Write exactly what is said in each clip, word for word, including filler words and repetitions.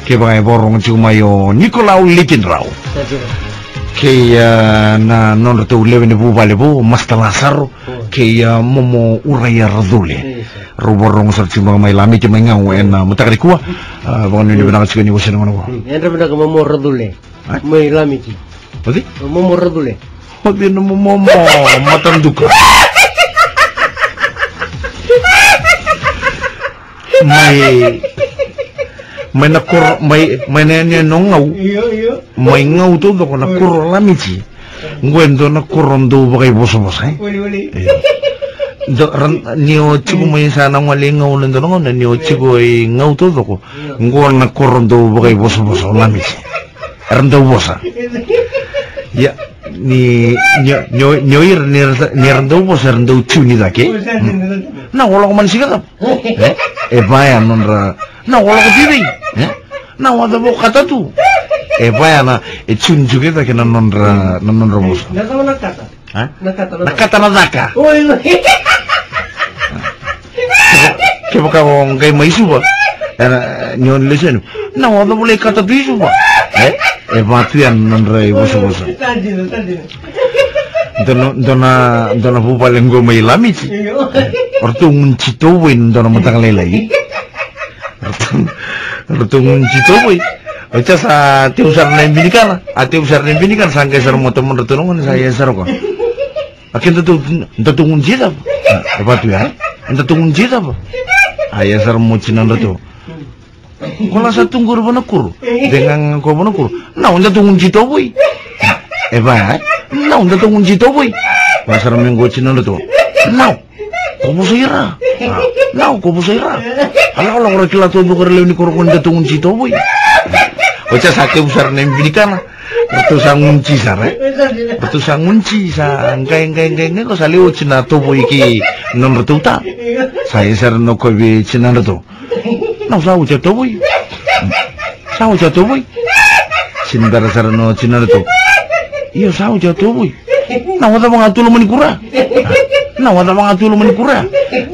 Kevaka e vakarorogo tiko mai o Nikolau Likidrau kei, ah, na nodratou lewe ni vuvale vou, Master Lasaro, kei, ah, Momo Uraia Racule. Rau vakarorogo sara tiko mai Lamiti mai Gau ena mataka nikua. Ah, vakanuinui vinaka tiko ni wasea na gauna vou. Yadra vinaka Momo Racule. Mai Lamiti. Oti? Momo Racule. Oti na momo mataduka. Mai, mai na koro, mai, mai na yanuyanu o Gau. Io, io. Mai Gau taucoko na koro Lamiti. Qo e dua na koro dau vakaivosavosa, e? Io. Dau, ra, ni o tiko mai sa na gole i Gau na dua na gauna, ni o tiko i Gau taucoko. Qo na koro dau vakaivosavosa o Lamiti. Era dau vosa. Ia, ni, ni, ni, ni o ira ni ra, ni ra dau vosa, era dau tiuni cake. Na, o lako mai na siga cava? E? E vaya nodra, na, o lako vei cei? E? Na, o cava o kata tu? E vaya na, e tiuni tiko cake na nodra, na nodra vosa. Na cava na kata? A? Na kata na caka. Oi, oi. Kevaka o qai mai Suva, era, ni o ni lesu yani, na, o cava o lai kata tu i Suva? E? E va tu yani na nodra ivosavosa. Dua na, dua na, dua na vuvale qo mai Lamiti. O ratou gunu titovo ena dua na mataka lailai. Ratou gunu titovo. Oti sa tevu sara na ibe ni kana. A tevu sara na ibe ni kana, sa qai sara mo tomodratou na gone, sa ia sara o koya. A ke datou, datou gunu titovo. A, e va tu ya. Datou gunu titovo. A ia sara mo tinadratou. Ko la sa tu qori vanakuro. De gaga ko vanakuro. Na, o datou gunu titovo. E va ya. Na, o datou gunu titovo. Va sara me qo tinadratou. Na. Ko vosa ira. A, na, ko vosa ira. A lakolako ra kila taucoko ra lewe ni koro ko ni datou gunu titovo. Oti sa tevu sara na ibe ni kana. Ratou sa gunu ti sara, e? Ratou sa gunu ti sa qai, qai, qai, qai, ko sa lewe oti na tovoi kei nodratou ta. Sa ia sara na kovi tinadratou. Na, sa oti a tovoi. Sa oti a tovoi. Sini bera sara no tinadratou. Io, sa oti a tovoi. Na, o cava ga tu loma ni kura? Na, o cava ga tu loma ni kura?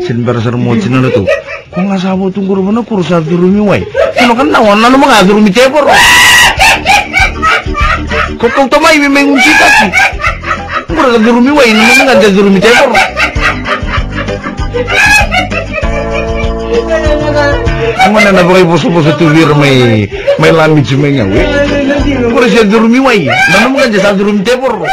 Sini bera sara mo tinadratou. Ko ga sa vo tu qori vanakuro sa curumi wai. Kina ka na, o nanuma ga curumi tevoro. Ko kauta mai me mai gunu titaki. Qori ka curumi wai, nanuma ga de curumi tevoro. A gone na vakaivosavosa tu vei ira mai, mai Lamiti mai Gau, e? Qori se curumi wai, nanuma ga de sa curumi tevoro.